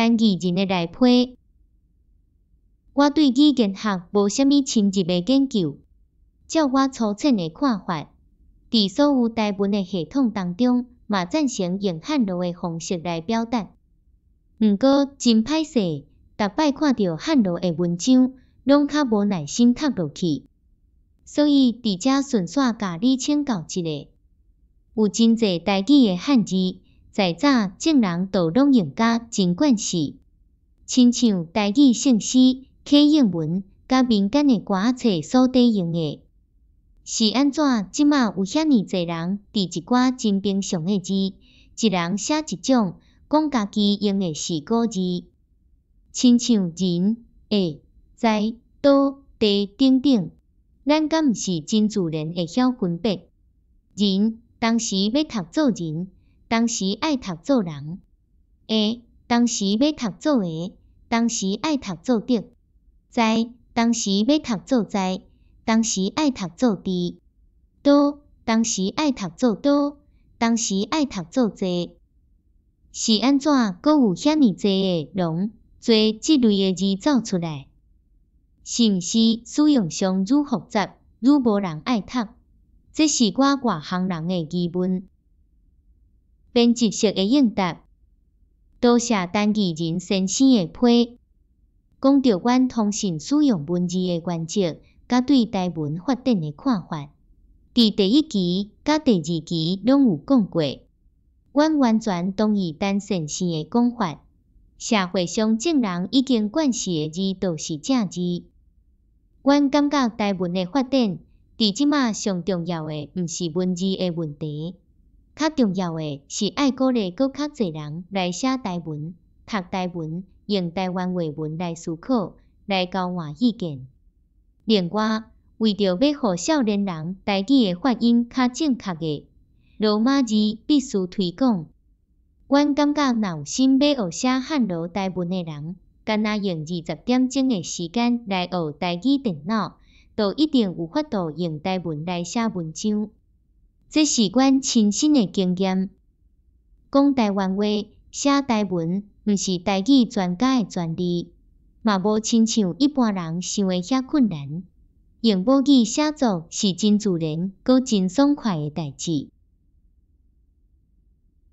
單義人的內批。我對語言學無啥物深入的研究，照我粗淺的看法，佇所有台文的系統當中，嘛贊成用漢羅的方式來表達。毋過真歹勢，逐擺看著漢羅的文章，攏較無耐心讀落去。所以佇遮順紲共你請教一下，有真濟台語的漢字，在早眾人都攏用甲真慣勢，親像台語聖詩、啟應文佮民間的歌仔冊所底用的。是按怎這馬有遐爾濟人佇一寡真平常的字，一人寫一種，講家己用的是古字，親像仁、會、知、多、地等等，咱敢毋是真自然會曉分別？仁當時欲讀做人，當時愛讀做人；會當時欲讀做會，當時愛讀做得；知當時欲讀做知，當時愛讀做知；多當時愛讀做多，當時愛讀做濟。是按怎閣有遐爾濟的儂、濟這類的字走出來？是毋是使用上愈複雜，愈無人愛讀？這是我外行人的疑問。編輯式的應答，多謝陳義仁先生的批。講著阮通信使用文字的原則，佮對台文發展的看法，佇第一期佮第二期攏有講過。阮完全同意陳先生的講法。社會上眾人已經慣勢的字，就是正字。阮感覺台文的發展，佇這馬上重要的毋是文字的問題，較重要的是愛鼓勵閣較濟人來寫台文、讀台文、用台灣話文來思考、來交換意見。另外，為著欲予少年人台語的發音較正確的，羅馬字必須推廣。阮感覺若有心欲學寫漢羅台文的人，干焦用20點鐘的時間來學台語電腦，就一定有法度用台文來寫文章。這是阮親身的經驗。講台灣話、寫台文，毋是台語專家的專利，嘛無親像一般人想的遐困難。用母語寫作是真自然、閣真爽快的代誌。